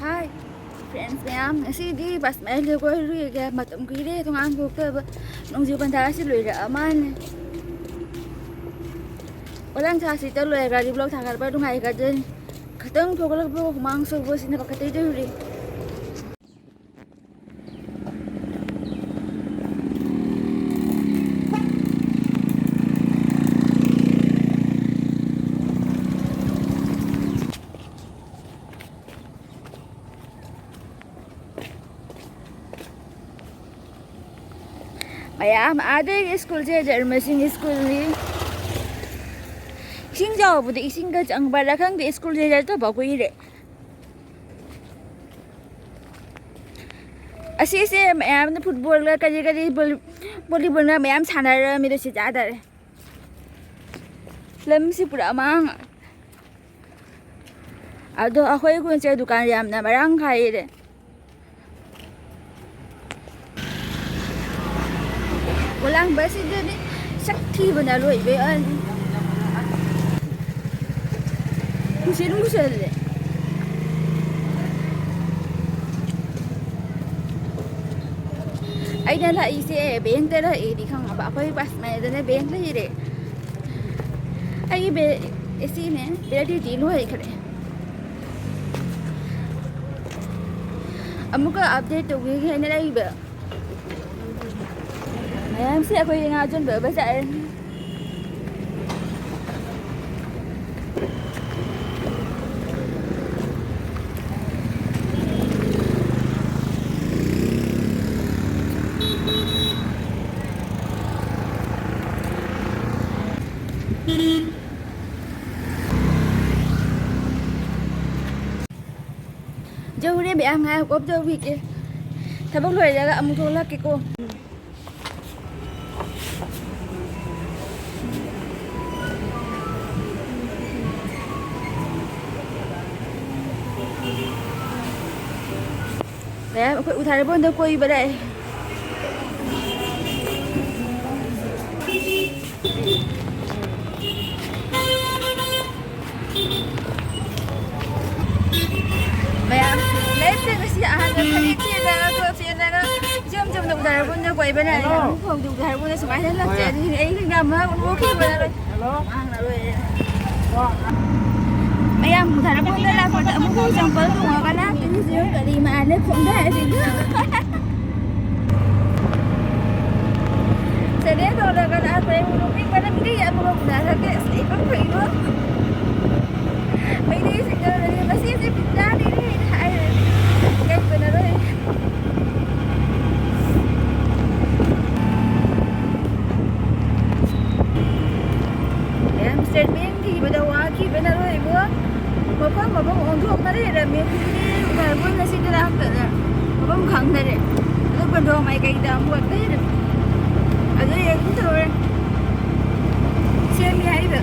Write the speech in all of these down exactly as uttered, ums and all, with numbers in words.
Hi friends ꯃꯌꯥꯝ, ꯉꯁꯤꯗꯤ bus ꯃꯌꯥꯏꯗ ꯀꯣꯏꯔꯨꯏꯒꯦ꯫ ꯃꯇꯝ ꯀꯨꯏꯔꯦ ꯊꯣꯡꯒꯥꯟ ꯊꯣꯛꯇꯕ꯫ ꯅꯣꯡꯖꯨ ꯄꯟꯊꯥ ꯑꯁꯤ ꯂꯣꯏꯔꯛꯑ ꯃꯥꯜꯂꯦ꯫ ꯄꯣꯂꯥꯡ ꯊꯥꯁꯤꯗ ꯂꯣꯏꯔꯒꯗꯤ vlog ꯊꯥꯒꯠꯄ ꯅꯨꯡꯉꯥꯏꯒꯗꯣꯏꯅꯤ꯫ ꯈꯤꯇꯪ ꯊꯣꯛꯂꯛꯄ ꯍꯨꯃꯥꯡ ꯁꯧꯕꯁꯤꯅ ꯄꯥꯈꯠꯇꯣꯏ ꯇꯧꯔꯤ꯫ ꯃꯌꯥꯝ ꯑꯥꯗꯒꯤ ꯁ꯭ꯀꯨꯜꯁꯦ ꯖꯔꯃꯁꯤꯡ ꯁ꯭ꯀꯨꯜꯅꯤ꯫ ꯏꯁꯤꯡ ꯆꯥꯎꯕꯗ ꯏꯁꯤꯡꯒ ꯆꯪꯕ꯭ꯔꯥ ꯈꯪꯗꯦ, ꯁ꯭ꯀꯨꯜꯁꯦ ꯆꯠꯇꯕ ꯀꯨꯏꯔꯦ꯫ ꯑꯁꯤꯁꯦ ꯃꯌꯥꯝꯅ ꯐꯨꯠꯕꯣꯜꯒ ꯀꯔꯤ ꯀꯔꯤ ꯕꯣꯂꯤ-, ꯕꯣꯂꯤꯕꯣꯜꯒ ꯃꯌꯥꯝ ꯁꯥꯟꯅꯔꯝꯃꯤꯗꯣ ꯁꯤ ꯆꯥꯗꯔꯦ꯫ ꯂꯝꯁꯤ ꯄꯨꯔꯥ ꯃꯥꯡ꯫ ꯑꯗꯣ ꯑꯩꯈꯣꯏ ꯈꯨꯟꯁꯦ ꯗꯨꯀꯥꯟ ꯌꯥꯝꯅ ꯃꯔꯥꯡ ꯀꯥꯏꯔꯦ꯫ ꯄꯣꯂꯥꯡꯕꯁꯤꯗꯅꯤ ꯁꯛ ꯊꯤꯕꯅ ꯂꯣꯏꯕ ꯌꯥꯅꯤ꯫ ꯃꯨꯁꯤꯟ ꯃꯨꯁꯜꯂꯦ꯫ ꯑꯩꯅ ꯂꯥꯛꯏꯁꯦ ꯕꯦꯡꯛꯇ ꯂꯥꯛꯏꯗꯤ ꯈꯪꯉꯕ, ꯑꯩꯈꯣꯏ ꯄꯥꯁ ꯃꯌꯥꯗꯅ ꯕꯦꯡꯛ ꯂꯩꯔꯦ꯫ ꯑꯩꯒꯤ ꯕꯦ-, ꯑꯦꯁꯤꯅꯦ, validity ꯂꯣꯏꯈ꯭ꯔꯦ꯫ ꯑꯃꯨꯛꯀ update ꯇꯧꯒꯦ ꯍꯥꯏꯅ ꯂꯩꯕ꯫ ꯃꯌꯥꯝꯁꯦ ꯑꯩꯈꯣꯏ ꯉꯥ ꯌꯣꯟꯕ ꯕꯖꯥꯔꯅꯤ꯫ ꯌꯧꯔꯦ ꯃꯌꯥꯝ, ꯉꯥꯏꯈꯣ, off ꯇꯧꯕꯤꯒꯦ꯫ ꯊꯕꯛ ꯂꯣꯏꯔꯒ ꯑꯃꯨꯛ ꯊꯣꯛꯂꯛꯀꯦꯀꯣ꯫ ꯃꯌꯥꯝ, ꯑꯩꯈꯣꯏ ꯎꯊꯥꯔꯕꯣꯟꯗ ꯀꯣꯏꯕ ꯂꯥꯛꯑꯦ꯫ ꯃꯌꯥꯝ, ꯐꯅꯦꯛ ꯁꯦꯠꯂꯒ, ꯈꯨꯗꯩ ꯁꯦꯠꯂꯒ, ꯏꯆꯝ ꯆꯝꯅ ꯎꯊꯔꯕꯨꯅ ꯀꯣꯏꯕꯅ, ꯍꯜꯂꯣ꯫ ꯌꯥꯝ ꯐꯥꯎꯗꯤ ꯎꯊꯔꯕꯨꯅ ꯁꯨꯃꯥꯏꯅ ꯂꯥꯛꯆꯔꯗꯤ ꯑꯩ ꯌꯥꯝ ꯃꯍꯥꯛ ꯅꯣꯛꯈꯤꯕꯅ ꯂꯣꯏ꯫ ꯍꯜꯂꯣ꯫ ꯃꯍꯥꯛꯅ ꯂꯣꯏꯔꯦ꯫ ꯃꯌꯥꯝ ꯎꯊꯔꯕꯨꯅ ꯂꯥꯛꯄꯗ ꯑꯃꯨꯛ ꯆꯝꯄꯜ ꯇꯣꯡꯉꯒ ꯂꯥꯛꯇꯣꯏꯅꯤ꯫ ꯀꯔꯤ ꯃꯥꯜꯂꯦ ꯈꯣꯡꯗꯥꯏꯁꯤꯡꯗꯣ꯫ ꯁꯦꯟꯗꯜ ꯇꯣꯡꯂꯒ ꯂꯥꯛꯄ ꯑꯩꯕꯨ ꯅꯣꯛꯅꯤꯡꯕꯅ ꯃꯤꯒ ꯌꯥꯝ ꯅꯣꯛꯅꯔꯒꯦ꯫ ꯑꯁ, ꯑꯩ ꯄꯪ ꯐꯩꯕꯣ꯫ ꯃꯩꯇꯩꯁꯤꯡꯗꯣ ꯃꯁꯤꯁꯦ ꯕꯤꯠ ꯇꯥꯗꯦꯅꯦ ꯍꯥꯏꯅ ꯍꯥꯏꯔꯦ꯫ ꯀꯩ ꯀꯩꯅꯣ ꯂꯣꯏ꯫ ꯌꯥꯝ ꯁ꯭ꯇꯦꯠ ꯕꯦꯡ ꯊꯤꯕꯗ ꯋꯥꯈꯤꯕꯅ ꯂꯣꯏꯕꯨ꯫ ꯃꯐꯝ ꯃꯐꯝ ꯑꯣꯟꯊꯣꯛꯅ ꯂꯩꯔꯝꯃꯤ꯫ ꯀꯨꯏꯔꯦ ꯎꯅꯔꯕ ꯉꯁꯤꯗꯤ ꯂꯥꯛꯇꯅ꯫ ꯃꯐꯝ ꯈꯪꯗꯔꯦ꯫ ꯑꯗꯨ ꯀꯣꯟꯊꯣꯡ ꯃꯥꯏꯀꯩꯗ ꯑꯃꯨꯛ ꯂꯩꯔꯝꯃꯤ꯫ ꯑꯗꯨ ꯑꯩ ꯑꯗꯨꯝ ꯇꯧꯔꯦ꯫ ꯁꯦꯝꯃꯤ ꯍꯥꯏꯔꯤꯕ꯫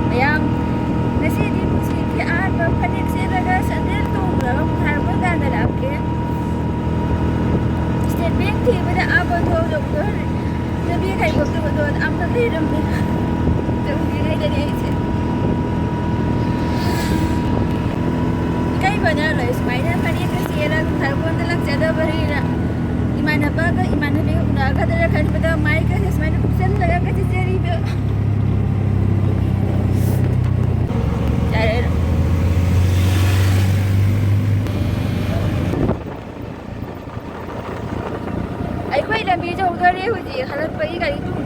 ꯃꯌꯥꯝ, ꯉꯁꯤꯗꯤ ꯄꯨꯟꯁꯤꯒꯤ ꯑꯍꯥꯟꯕ ꯐꯅꯦꯛ ꯁꯦꯠꯂꯒ ꯁꯟꯗꯦꯜ ꯇꯣꯡꯂꯒ ꯃꯨꯊꯥꯔꯛꯄ ꯀꯥꯟꯗ ꯂꯥꯛꯀꯦ꯫ ꯁ꯭ꯇꯦꯠ ꯕꯦꯡ ꯊꯤꯕꯗ ꯑꯥ ꯀꯣꯟꯊꯣꯡ ꯌꯧꯗꯣꯔꯦ꯫ ꯂꯝꯕꯤ ꯈꯥꯏꯗꯣꯛꯇꯕꯗꯣ ꯑꯝꯇ ꯂꯩꯔꯝꯗꯦ꯫ ꯆꯠꯂꯨꯗ꯭ꯔꯤꯉꯩꯗꯅꯦ ꯑꯩꯁꯦ ꯏꯀꯥꯏꯕꯅ ꯂꯣꯏ꯫ ꯁꯨꯃꯥꯏꯅ ꯐꯅꯦꯛꯀ ꯁꯦꯠꯂꯒ ꯊꯔꯕꯣꯟꯗ ꯂꯥꯛꯆꯗꯕꯅꯤꯅ ꯏꯃꯥꯟꯅꯕꯒ ꯏꯃꯥꯟꯅꯕꯤꯒ ꯎꯅꯒꯗ꯭ꯔꯥ ꯈꯟꯕꯗ ꯃꯥꯏꯒꯁꯦ ꯁꯨꯃꯥꯏꯅ ꯀꯨꯞꯁꯜꯂꯒ ꯆꯦꯟꯖꯔꯤꯕ꯫ ꯌꯥꯔꯦ꯫ ꯑꯩꯈꯣꯏ ꯂꯝꯕꯤ ꯌꯧꯗꯣꯔꯦ ꯍꯧꯖꯤꯛ ꯍꯜꯂꯛꯄꯒꯤ ꯒꯥꯔꯤ ꯇꯣꯡ-꯫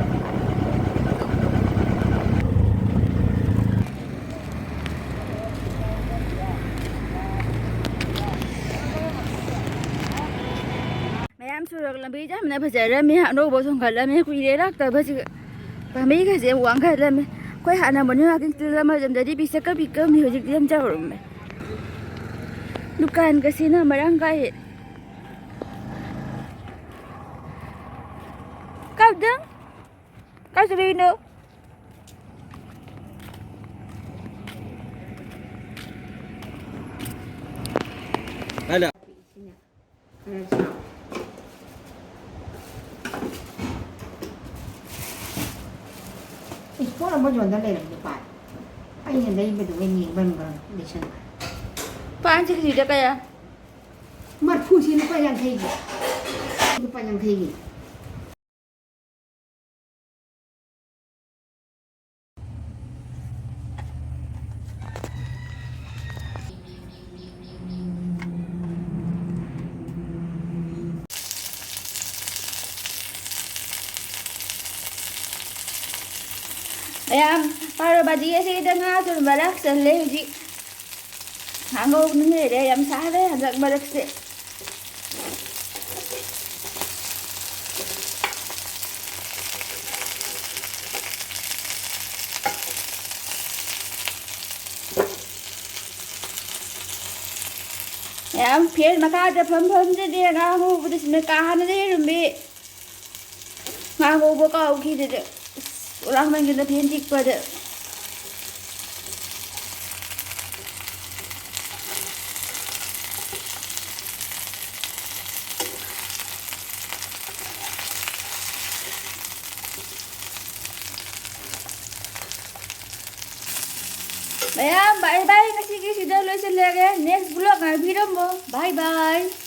ꯃꯌꯥꯝ ꯁꯣꯔꯣꯛ ꯂꯝꯕꯤ ꯌꯥꯝꯅ ꯐꯖꯔꯝꯃꯦ, ꯑꯅꯧꯕ ꯊꯣꯡꯒꯠꯂꯝꯃꯦ, ꯀꯨꯏꯔꯦ ꯂꯥꯛꯇꯕꯁꯤꯒ꯫ ꯄꯥꯝꯕꯤꯒꯁꯦ ꯌꯥꯝ ꯋꯥꯡꯈꯠꯂꯝꯃꯦ꯫ ꯑꯩꯈꯣꯏ ꯍꯥꯟꯅ ꯃꯣꯔꯅꯤꯡ ꯋꯥꯛꯀꯤꯡ ꯆꯠꯂꯝꯕ ꯃꯇꯝꯗꯗꯤ ꯄꯤꯛꯁꯛꯀ ꯄꯤꯛꯑꯝꯃꯤ, ꯍꯧꯖꯤꯛꯇꯤ ꯌꯥꯝ ꯆꯥꯎꯔꯝꯃꯦ꯫ ꯗꯨꯀꯥꯟꯒꯁꯤꯅ ꯃꯔꯥꯡ ꯀꯥꯏꯌꯦ꯫ ꯀꯥꯎꯗꯪ? ꯀꯥꯏ ꯆꯠꯂꯨꯏꯅꯣ? ꯍꯥꯏꯅ꯫ ꯏꯁ, ꯄꯣꯠ ꯑꯃ ꯌꯣꯟꯗ ꯂꯩꯔꯝꯃꯦ ꯄꯥꯏ꯫ ꯑꯩꯅ ꯂꯩꯕꯗꯨꯒ ꯌꯦꯡꯕ ꯑꯃꯒ ꯂꯩꯁꯟꯕ꯫ ꯄꯥꯟꯁꯤꯒꯤꯁꯤꯗ ꯀꯌꯥ? ꯃꯔꯐꯨꯁꯤ ꯂꯨꯄꯥ ꯌꯥꯡꯈꯩꯒꯤ꯫ ꯂꯨꯄꯥ ꯌꯥꯡꯈꯩꯒꯤ꯫ ꯃꯌꯥꯝ, ꯄꯥꯔꯣ ꯕꯥꯖꯤ ꯑꯁꯤꯗ ꯉꯥ ꯑꯆꯣꯟꯕ ꯂꯥꯛꯁꯜꯂꯦ ꯍꯧꯖꯤꯛ꯫ ꯉꯥ ꯉꯧꯗꯨꯅ ꯂꯩꯔꯦ꯫ ꯌꯥꯝ ꯁꯥꯔꯦ ꯍꯟꯗꯛ ꯃꯔꯛꯁꯦ꯫ ꯃꯌꯥꯝ, ꯐꯦꯟ ꯃꯈꯥꯗ ꯐꯝ ꯐꯝꯗꯗꯤ ꯉꯥ ꯉꯧꯕꯗ ꯁꯤꯅ ꯀꯥ ꯍꯥꯟꯅ ꯂꯩꯔꯝꯃꯤ꯫ ꯉꯥ ꯉꯧꯕ ꯀꯥꯎꯈꯤꯗꯅ꯫ ꯑꯁ, ꯑꯣꯂꯥꯡ ꯃꯪꯒꯤꯗ ꯐꯦꯟ ꯇꯤꯛꯄꯗ꯫ ꯃꯌꯥꯝ, bye bye, ꯉꯁꯤꯒꯤ ꯁꯤꯗ ꯂꯣꯏꯁꯤꯜꯂꯒꯦ꯫ Next vlog ꯉꯥꯏꯕꯤꯔꯝꯃꯣ꯫ Bye bye꯫